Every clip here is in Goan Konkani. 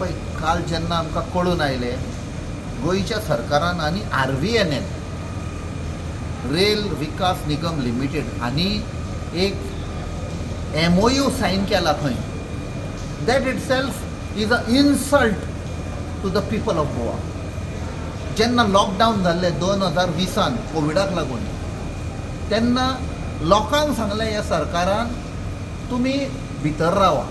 पळय, काल जेन्ना आमकां कळून आयलें गोंयच्या सरकारान आनी आरव्हीएनएल, रेल विकास निगम लिमिटेड आनी एक एमओयू सायन केला खंय, that itself is a insult to the people of Goa. जेन्ना लॉकडावन जाल्लें 2020न कोविडाक लागून, तेन्ना लोकांक सांगलें ह्या सरकारान, तुमी भितर रावा,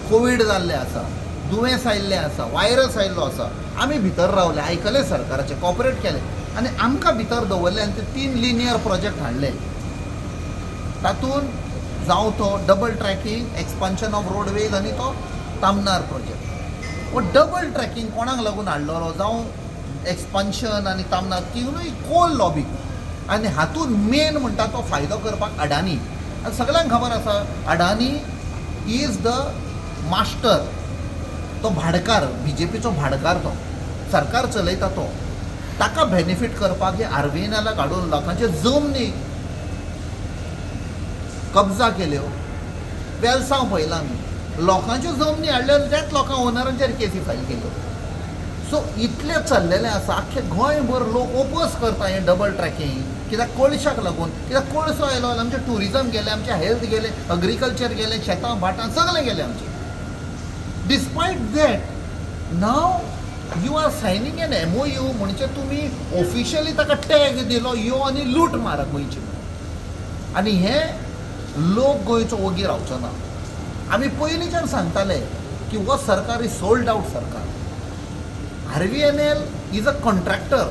कोवीड जाल्लें आसा, दुयेंस आयिल्लें आसा, वायरस आयिल्लो आसा. आमी भितर रावले, आयकलें सरकाराचें, कॉपरेट केलें आनी आमकां भितर दवरलें आनी ते तीन लिनियर प्रोजेक्ट हाडले. तातूंत जावं तो double tracking, expansion of roadways आनी तो तामनार प्रोजेक्ट. हो डबल ट्रॅकिंग कोणाक लागून हाडलेलो, जावं एक्सपान्शन आनी तामनार, तिनूय कोल लॉबी आनी हातूंत मेन म्हणटा तो फायदो करपाक अडानी. आनी सगळ्यांक खबर आसा, अडानी is the master. तो भाडकार, बीजेपीचो भाडकार, तो सरकार चलयता. तो ताका बेनिफीट करपाक हे आरव्हीएनएलाक हाडून लोकांचे जमनी कब्जा केल्यो. वेलसांव पळयलां आमी, लोकांच्यो जमनी हाडल्यो आनी त्याच लोकां ओनरांचेर केसी फायल केल्यो. सो इतलें चल्लेलें आसा. आख्खे गोंयभर लोक ओपोज करता हें डबल ट्रॅकिंग, कित्याक कोळशाक लागून. कित्याक कोळसो आयलो जाल्यार आमचें ट्युरिजम गेलें, आमचें हेल्थ गेलें, अग्रिकल्चर गेलें, शेतां भाटां सगळें गेलें आमचें. Despite that, now you are signing an MOU, म्हणजे तुमी ऑफिशियली ताका टॅग दिलो, यो आनी लूट मारा गोंयची. आनी हे लोक गोंयचो ओगी रावचो ना. आमी पयलींच्यान सांगताले की हो सरकार is sold out सरकार. RVNL is a contractor.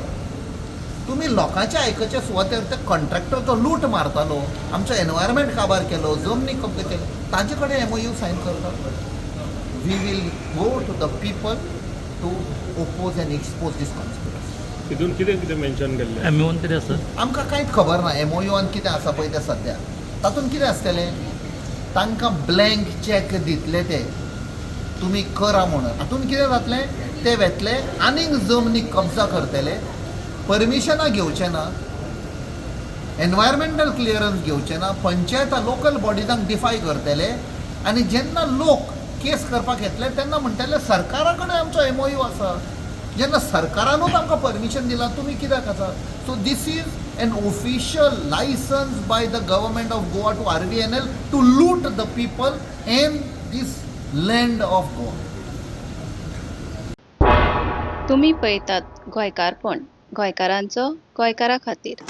तुमी लोकांचे आयकचे सुवातेर ते कॉन्ट्रॅक्टर जो लूट मारतालो, आमचो एनवायरमेंट काबार केलो, जमनी कब्जा केलो, तांचे कडेन एमओयू सायन करता. We will go to the people to oppose and expose this conspiracy. तितून कितें कितें मेन्शन केल्लें? एमओन कितें आसा? आमकां कांयच खबर ना एमओयून कितें आसा पळय तें सद्या. तातूंत कितें आसतलें? तांकां ब्लँक चॅक दितले ते, तुमी करा म्हणून. हातूंत कितें जातलें? ते वेतले आनीक जमनी कब्जा करतले, परमिशनां घेवचे ना, एनवायरमेंटल क्लियरन्स घेवचे ना, पंचायत, लोकल बॉडिजांक डिफाय करतले आनी जेन्ना लोक केस करपाक येतले तेन्ना म्हणटले, सरकारा कडेन आमचो एमओयू आसा. जेन्ना सरकारानूच आमकां परमिशन दिलां, तुमी कित्याक आसा? So this is an official license by the government of Goa to RVNL to loot the people and this land of Goa. तुमी पळयतात गोंयकारपण, गोंयकारांचो गोंयकारा खातीर.